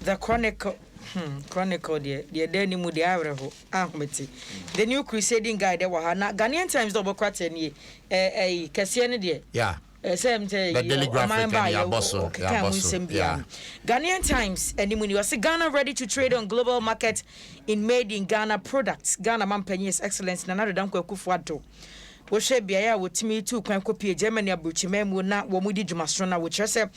The Chronicle, Chronicle deɛ, deɛ ɛda anim deɛ awerɛho, ahomete. The New Crusading Guide ɛwɔ ha, na Ghanaian Times dɛ ɔbɛkɔ atɛ nie, ɛ ɛyi kɛseɛ no deɛ. Yeah. Sɛ m sɛ The Daily ɔman Graphic ba ɛne yɛ yɛabɔ so, ɔkeka yɛabɔ mu so, nsɛm biara yeah. no. Ghanaian Times anim ni, ɔse Ghana ready to trade on global market in made in Ghana products. Ghana mampanyin His Excellency Nana Addo Dankwa Akufo-Addo. Wohwɛ beaeɛ a wɔtumi tu kwan kɔpie Germany aburokyiman mu na wɔn di dwumasono no a, wɔkyerɛ sɛ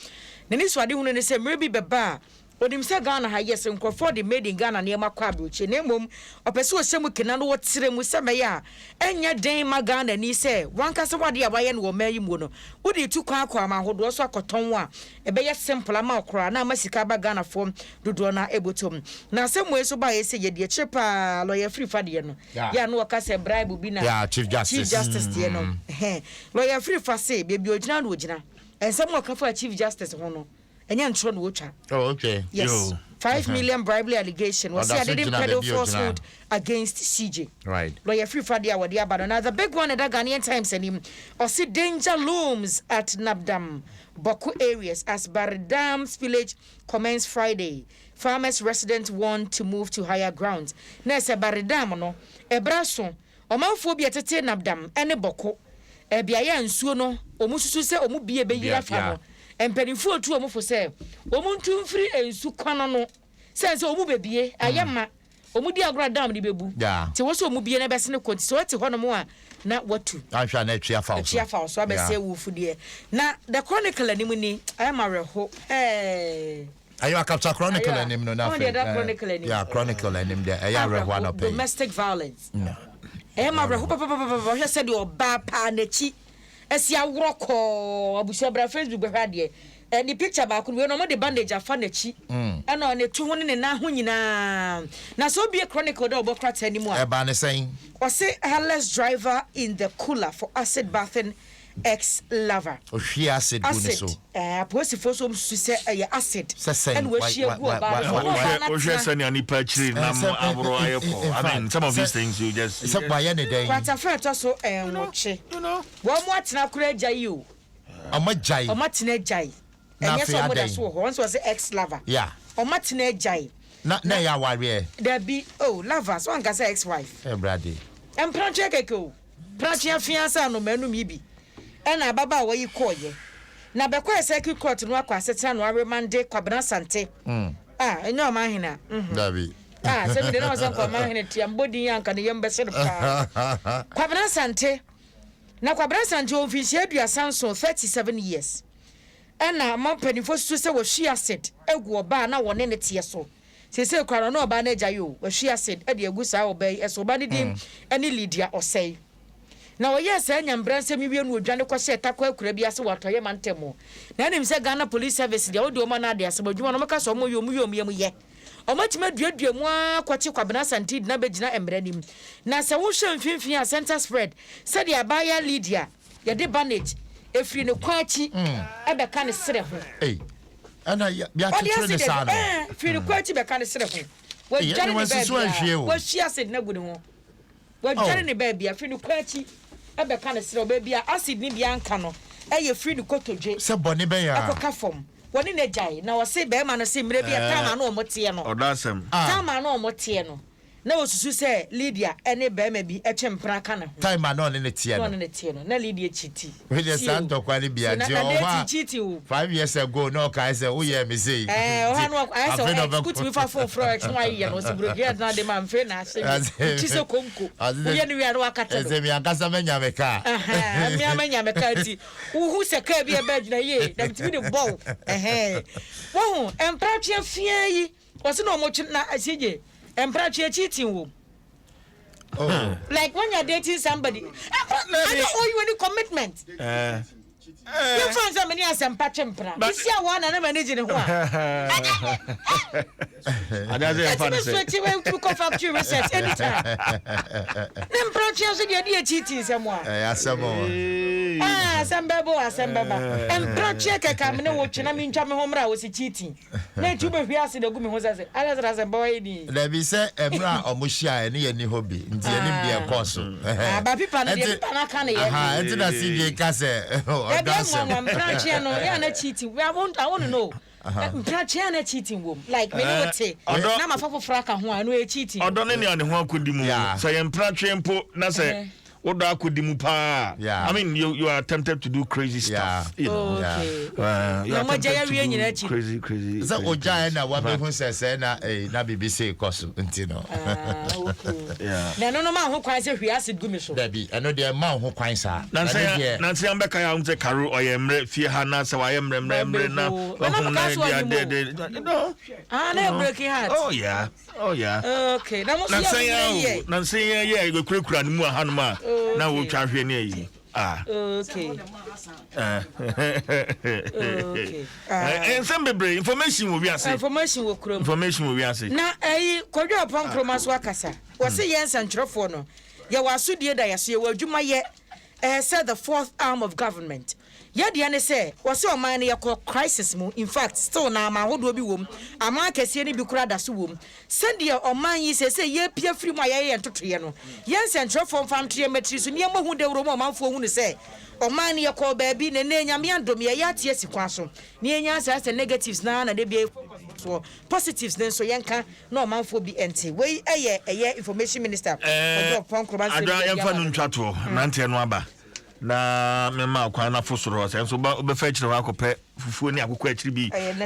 n'anisoadehunu ne sɛ mmerɛ bi bɛba a Onim sɛ Ghana ha yes nkurɔfoɔ de made in Ghana nneɛma kɔ abrokyi na mmom ɔpɛ sɛ ɔhyɛ mu kena na ɔtrɛ mu sɛ ɛbɛyɛ a ɛnyɛ den mma Ghanani sɛ wankasa w'adeɛ a wayɛ no wɔ ɔman yi muo no wode retu kwan akɔ aman ahodoɔ so akɔtɔn a ɛbɛyɛ simple ama wo koraa na ama sika aba Ghanafoɔ dodoɔ no ara bɔtɔm. Na asɛm wei nso baeɛ sɛ yɛdi akyire paa lawyer Afrifa deɛ no yɛ a na wɔka sɛ bribe bi na Yeah, Chief Justice. Chief Justice deɛ no ɛhɛn lawyer Afrifa se baabi a ɔgyina na ɔgyina nsɛm a ɔka faa Chief Justice ho no Ɛnyɛ ntorɔ na wɔtwa. Oh, okay. Yes. Yo. 5 million bribery allegation. Wɔsi Ɔda so I didn't gyina peddle baabi a ɔgyina. falsehood against CJ. Right. Lawyer Free Fadi a wɔde aba no. Now the big one ɛda Ghanaian Times anim. Ɔsi danger looms at Nabdam Bawku areas as Baridam spillage commence Friday. Farmers residents warned to move to higher grounds. Na ɛsɛ Baridam no ɛbra so Ɔmanfoɔ bi a ɛtete Nabdam ne Bɔko, beaeɛ a nsuo no wɔsusu sɛ wɔn bie bɛyiri afa no, mpanimfoɔ retu wɔn fo sɛ wɔntu mfiri nsu kwan ano sɛne sɛ wɔn bɛbie ayɛ ma wɔdi agorɔ a dam no bɛbu nti ɛwɔ sɛ wɔn bie no bɛsene kɔ nti sɛ wɔte hɔnom a na wɔatu. Anhwɛ a na atwi afa wo so. Atwi afa wo so abɛsɛe wo mfudeɛ. Na The Chronicle anim ni, ayɛ ma awerɛho ɛɛ. Ayo akapta Chronicle Ayo a, anim no na ɔn afei. deɛ ɛda Chronicle anim. Yeah, Chronicle anim deɛ ɛyɛ awerɛho anɔpa yi. Domestic violence. Ɛyɛ ma awerɛho papapapapa hwɛ sɛdeɛ ɔbaa paa n'akyi asi aworɔ kɔɔ abusua bra Facebook bɛhwɛ adeɛ. Ɛ ne picture baako no wei no wɔde bandage afa n'akyi ɛna ne to ho ne ne nan ho nyinaa. Na sɛ obie Chronicle dɛ ɔbɔ krataa anim a. Ɛbaa ne sɛn? Ɔse hearless driver in the cooler for acid bathing ex lover. Ohwie acid gu ne so. Acid, ɛɛ apolisifoɔ nso wɔn susu sɛ ɛyɛ acid Sɛ sɛn? ɛna Why wahwie agu why ɔbaa why no so. why Ɔno why? ɔbaa no Wohwɛ atena. sɛnea nipa akyiri Ɛɛ nam sɛ ɛ ahorow ɛ ayɛ ɛ kɔ. in I mean, fact some of sɛ these things you just you sɛ just wayɛ ne you know, dɛn? Kwatafa a ɛtɔ so you know. nwɔtwe. Wɔn atena koraa agyae yi o. Ɔmo agyae. Wɔn atena agyae. Na Ɛnyɛ afei sɛ wɔn da adɛn? so wɔ hɔ. Wɔn nso wɔse ex lover. Yeah. Wɔn atena agyae. Na na Na ɛyɛ awareɛ? dabi oh lover so anka sɛ ex wife. Awurade. Mprantwe kɛkɛ o. Prantwe afea sɛ anomaa num yi bi. Ɛna ababaawa yi kɔeɛ. Na bɛkɔɛ circuit court no akɔ asetena no aremande Kwabena Asante. Ah, ɛnyɛ ɔmanhene a? Mhm. Dabi. Ah, sɛ mede na ɔsɛ nka ɔmanhene tia mbɔ din a nka ne yam bɛhye no paa. Kwabena Asante. Na Kwabena Asante wɔ mfinhyia 37, 37 years. Ɛna ma mpanimfoɔ susu sɛ wɔhwie acid agu ɔbaa a na wɔne no teɛ so. Seesei koraa no, ɔne ɔbaa no agyae o, wahwie acid de agu saa ɔbaa yi so. Ɔbaa no din ne Lydia Osei. Na ɔyɛɛ saa nyambra nsɛm yi wie no ɔdwane kɔhyɛɛ Tarkwa akuraa bi ase wɔ Atɔeɛ mantam mu. Na wonim sɛ Ghana Police Service deɛ wode wɔn ano ade asɛm adwuma no wɔka sɛ wɔyɛ wɔn yɛ wɔn yam yɛ. Wɔatumi aduadua mu ara akɔkye Kwabena Asante de no abɛgyina mmara anim. Na sɛ wohwɛ mfimfini a center spread sɛdeɛ abaayewa Lydia yɛde bandage ɛfiri ne kɔn akyi bɛka ne serɛ ho. Ei, ɛna Ɔde yɛakyekyere ne acid saa no. ɛɛ firi ne kɔn akyi bɛka ne serɛ ho. Ei, Wadware ɛne ne wansusu baabiara. anhwie o. Wahwie acid no agu ne ho. Wadware Oh. ne baabi a firi ne kɔn akyi bɛka ne serɛ ho. Baabi a acid no bi anka no ɛyɛ firi ne kotodwe Sɛ bɔne bɛn a. ɛkɔka fam. Wɔne no agyae. Na ɔse barima no se mmerɛ bi a time a na wɔn teɛ no, Ɔdɔ asɛm. Ah. time a na wɔn teɛ no, Na osusu sɛ Lydia ne barima bi twe mpena ka ne ho. Time a na ɔne no teɛ Na no. ɔne no teɛ no, na Lydia kyiti. Wei deɛ Tie saa o. ntɔkwa no bia So na nti na ɔwɔ hɔ dating a cheating o. 5 years ago na ɔkae sɛ woyɛɛ me sei Ɛɛ, ɔha nti no ayɛ sɛ afei na ex, ɔbɛkɔ wotumi fa phone frɛ ex na wayeyɛ no, ɔse bro gye na de ma mfe na ahyɛ mi, wokyi sɛ konko, Ɔse sɛ woyɛ no wie a na wakata no. ɛsɛ me ankasa manya me kaa. Ɛhɛn, me ara manya me kaa nti wohu sɛ kaa bi ɛbɛ agyina yie na metumi de bɔ wo. Ɛhɛn, wohu mpratwe afia yi. Ɔsi na ɔmo twe na CJ mpratwe cheating wom. Oh. Like when you're dating somebody, I don't owe you any commitment. Yɛn fa nsɛ mene asɛmpa twe mpra. Esi a wɔn na ne ma ne gye ne ho a. Ɛtumi switch wɛ tumi kɔ factory reset anytime. Ne mpra twe nso deɛ ɛde yɛ cheating sɛm a. Ɛyɛ asɛm o. Ah, asɛm bɛbɔ asɛm bɛba. Mpra twe kɛkɛ amene wo twe na mentwa me ho mmra a wɔsi cheating. Na enti wobɛhwie acid agu me ho sɛ sɛ adɛn sɛ na asɛmpa wayɛ din. Dabi sɛ mmerɛ a ɔmo hyiaeɛ ne yɛnni hɔ bi nti yɛnim deɛ ɛkɔɔ so. Ah, ba pipa no deɛ pipa no aka ne yɛ. Aha, ɛnti na CJ ka sɛ ɔdɔ Dabi asɛm. ɛnwanwa mpratweɛ no yɛ a na cheating. I want, I want to know. Mpratwe a na cheating wom, like me ne wo te na mafa foforɔ aka ho a, ɛno ɛyɛ cheating? Ɔdɔ ne nea ne ho akɔdi mu. Sɛ yɛ mpratwe mpo na sɛ wodɔ akɔdi mu paa, I mean, you are tempted to do crazy stuff. You know. Okay. You Na are mo agya tempted to yɛ wie nyinaa do akyi. crazy, crazy. Sɛ Crazy ogyae things. Na wabɛhu sɛ na na biribi sei kɔ so nti no. Ah, okay. Na ɛno no ma ho kwan sɛ hwie acid gu me so? Dabi, ɛno deɛ ma wo ho kwan saa. Nansa Ɛno ya deɛ nansa ya mbɛka ya sɛ Karo ɔyɛ mmerɛ fie ha na sɛ wayɛ mmerɛ mmerɛ mmerɛ na Ɔbɛhu. wahu Na na meka so ɛde ɔnim ade o. ade no. Ah, na yɛ breaking heart. Oh yeah. Okay, na mo so yɛ Nansa mo ya nyina o yɛ. Nansa ya yɛ ekurakura ne mu ahanom a na wotwa ahwɛ ne ayi ah. Ah. Nsɛm bebree, information wɔ wiase. Information wɔ kurom. Information wɔ wiase. Na ɛyi Kwadwo Ɔpɔn Nkroma so akasa, wɔse yɛn nsɛntwerɛfoɔ no, yɛwɔ asodie da yɛso, yɛwɔ adwuma yɛ ɛɛ sɛ the fourth arm of government. Yɛdeɛ ne sɛ wɔse ɔman no yɛkɔ crisis mu. In fact, still na ama ahodoɔ bi wɔ mu, aman akɛseɛ no bi koraa da so wɔ mu. Sɛdeɛ ɔman yi sɛ yɛpia firi mu a, yɛyɛ yɛn ntotoeɛ no, yɛn nsɛntwerɛfoɔ mfa ntoyɛ mmatiri so nneɛma hu dawuro mu a ɔmanfoɔ hu no sɛ ɔman no yɛkɔɔ baabi na ɛnɛ Nyame adom yɛyɛ ate asi kwan so na yɛnya saa sɛ negatives naa na de bia focus soɔ, positives ne nso yɛnka na ɔmanfoɔ bi ɛnte. Wei ɛyɛ information minister Kwadwo Ɔpɔn Nkroma nsɛm Adwa bi yɛmfa adi no ama no. ntwa toɔ nanteɛ no aba na mema kwan no afo soro hɔ sɛ nso wobɛfa akyirɛ hɔ akɔpɛ fufuo ne akokɔ akyiri bi. Ɛyɛ next.